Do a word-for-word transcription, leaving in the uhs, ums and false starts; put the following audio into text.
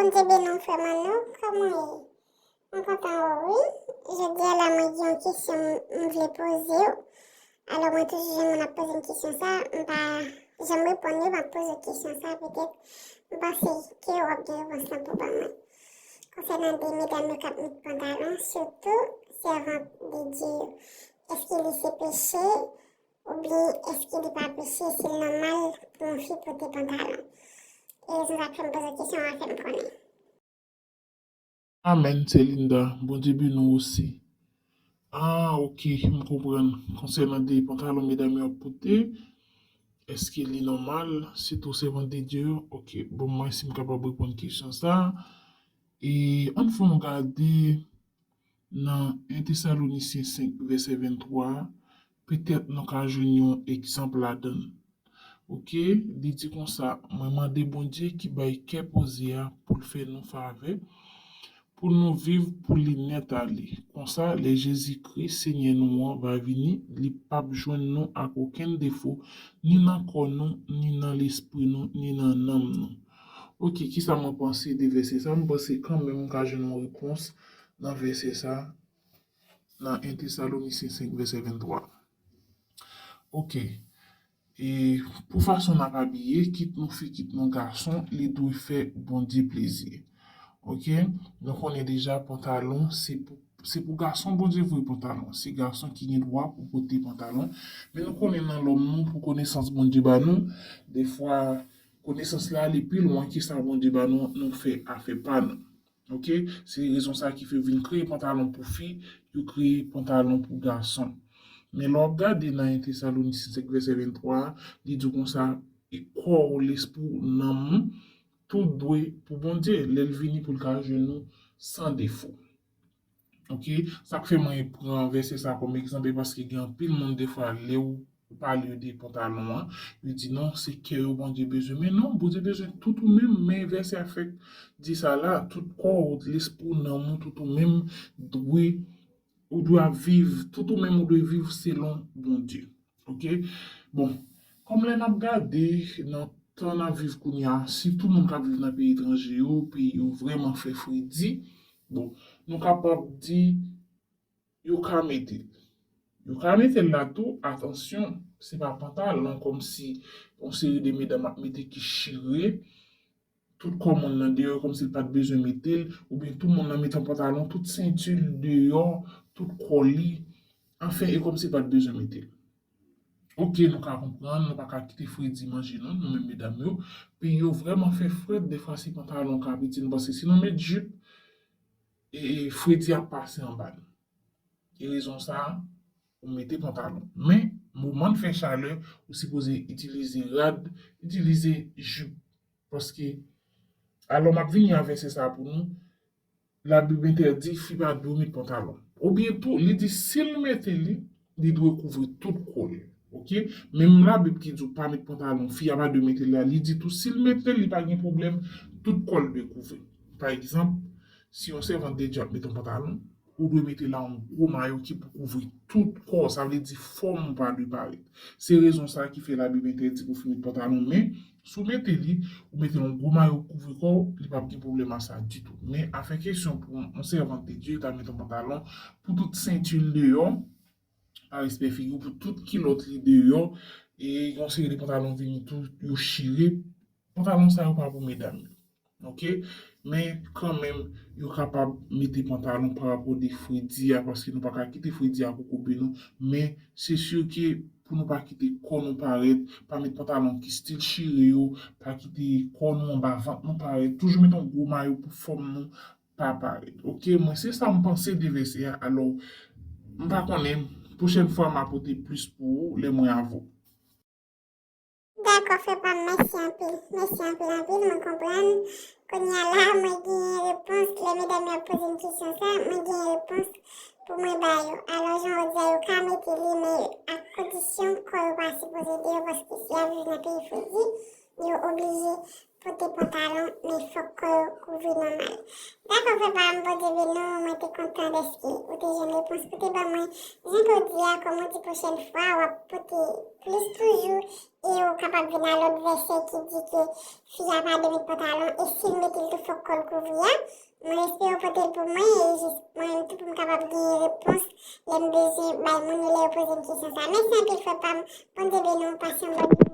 Bondye beni w, frè Manno, kòman w ye? Mwen kontan wè w, wi. Jodi a la, mwen gen yon kesyon m, m vle poze w. Alò, mwen toujou jwenn moun ap poze m kesyon sa, m pa janm reponn yo, m ap poze w kesyon sa, petèt, m panse ke w ap gen repons lan pou ban mwen. Konsènan de medam yo k ap met pantalon, sitou sèvant de Dye yo, èske li se peche, oubyen èske li pa peche, si l nòmal pou yon fi pote pantalon? E rezon sa k fè m poze w kesyon an, fè m konnen. Amèn, sè Linda. Bondye beni w osi. Ah, ok, m konprann. Konsènan de pantalon medam yo ap pote, èske li nòmal, sitou sèvant de Dye yo? Ok, bon, mwen si m kapab reponn kesyon sa. E ann fè yon gade nan en Tesalonisyen senk, vèsè venntwa a, petèt nou ka jwenn yon egzanp ladan l. Ok, li di konsa, mwen mande Bondye ki bay kè poze a pou l fè nou favè, pou nou viv pou li nèt ale. Konsa, lè Jezi Kris, Senyè nou an, va vini, li p ap jwenn nou ak okenn defo, ni nan kò nou, ni nan lespri nou, ni nan nanm nou. Ok, kisa mwen panse de vèsè sa? Mwen panse kanmenm mwen ka jwenn yon repons nan vèsè sa, nan en Tesalonisyen senk, vèsè venntwa. Ok. E pou fason n ap abiye, kit nou fi, kit nou gason, li dwe fè Bondye plezi. Ok? Nou konnen deja pantalon, se pou, se pou gason Bondye voye pantalon. Se gason ki gen dwa pou pote pantalon. Men nou konnen nan lòm nou, pou konesans Bondye ba nou, defwa konesans la ale pi lwen ke sa Bondye ba nou, nou fè afè pa nou. Ok? Se rezon sa ki fè yo vin kreye pantalon pou fi, yo kreye pantalon pou gason. Men lè w ap gade nan en Tesalonisyen senk vèsè venntwa a, li di w konsa, e kò w, lespri w, nanm ou, tout dwe pou Bondye, lè l vini pou l ka jwenn nou san defo. Ok? Sa k fè mwen pran vèsè sa kòm egzanp, e paske gen anpil moun defwa lè w ou pale yo de pantalon an, yo di non, se kè yo Bondye bezwen. Men non, Bondye bezwen tout ou menm, men vèsè a fèk di sa la, tout kò w, lespri w, nanm ou, tout ou menm dwe, ou dwe ap viv, tout ou menm ou dwe viv selon Bondye. Ok? Bon, kòm lè n ap gade nan tan n ap viv kounye a, sitou moun k ap viv nan peyi etranje yo, peyi yo vrèman fè fredi, bon, nou kapab di, yo ka mete l. Yo ka mete l la tou, atansyon, se pa pantalon kòmsi yon seri de medam ap mete ki chire tout kò moun nan deyò kòmsi l pa t bezwen mete l, oubyen tout moun nan mete yon pantalon, tout senti l deyò, tout kò li, anfen, e kòmsi l pa t bezwen mete l. Ok, nou ka konprann, nou pa ka kite fredi manje nou, nou menm medam yo. Peyi yo vrèman fè frèt, defwa se pantalon ka piti nou, paske si nou met jip, e, e fredi ap pase anba nou. E rezon sa, ou mete pantalon. Men, moman n fè chalè, ou sipoze itilize rad, itilize jip. Paske, alò m ap vini a vèsè sa pou nou, Labib entèdi fi pa dwe met pantalon. Oubyen tou, li di si l mete li, li dwe kouvri tout kò l. Ok? Menm Labib ki di w pa met pantalon, fi a pa dwe mete l la, li di tou si l mete l, li pa gen pwoblèm, tout kò l dwe kouvri. Pa egzanp, si yon sèvant de Dye ap met yon pantalon, ou dwe mete la yon gwo mayo ki pou kouvri tout kò w, sa vle di fòm ou pa dwe parèt. Se rezon sa ki fè Labib entèdi pou fi met pantalon, men si w mete li, ou mete yon gwo mayo kouvri kò w, li p ap gen pwoblèm a sa ditou. Men afè kesyon pou yon sèvant de Dye ta met yon pantalon, pou tout senti l deyò, pa respè figi w, pou tout kilòt li deyò, e yon seri de pantalon vini tou, yo chire. Pantalon sa yo pa pou medam yo. Ok? Men kanmenm, yo kapab mete pantalon pa rapò de fredi a, paske nou pa ka kite fredi a kokobe nou. Men se si ke pou nou pa kite kò nou parèt, pa met pantalon ki stil chire yo, pa kite kò nou anba vant nou parèt. Toujou met yon gwo mayo pou fòm nou pa parèt. Ok? Mwen se sa m panse de vèsè a. Alò, m pa konnen, pwochèn fwa m a pote plis pou ou lè mwen avè w. Dakò, frè pa m, mèsi anpil. Mèsi anpil, anpil, mwen konprann. Kounye a la, mwen genyen repons. Lè medam yo ap poze m kesyon sa, mwen genyen repons pou mwen ba yo. Alò, jan w di a, yo ka mete li, men ak kondisyon kò yo pa sipoze deyò, paske si y ap viv nan peyi fredi, yo oblije pote pantalon, men fòk kò yo kouvri nòmal. Dakò, frè pa m, Bondye beni w, mwen te kontan dèske ou te jwenn repons pou te ban mwen. Jan jodi a, kòm ou di pwochèn fwa, w ap pote plis toujou, e ou kapab vin a lòt vèsè ki di ke fi a pa dwe met pantalon, e si l mete l tou fòk kò l kouvri a. Mwen espere w pote l pou mwen, e jis mwen menm tou pou m kapab gen repons lè m bezwen bay moun yo lè yo poze m kesyon sa. Mèsi anpil, frè pa m, Bondye beni w, pase yon bòn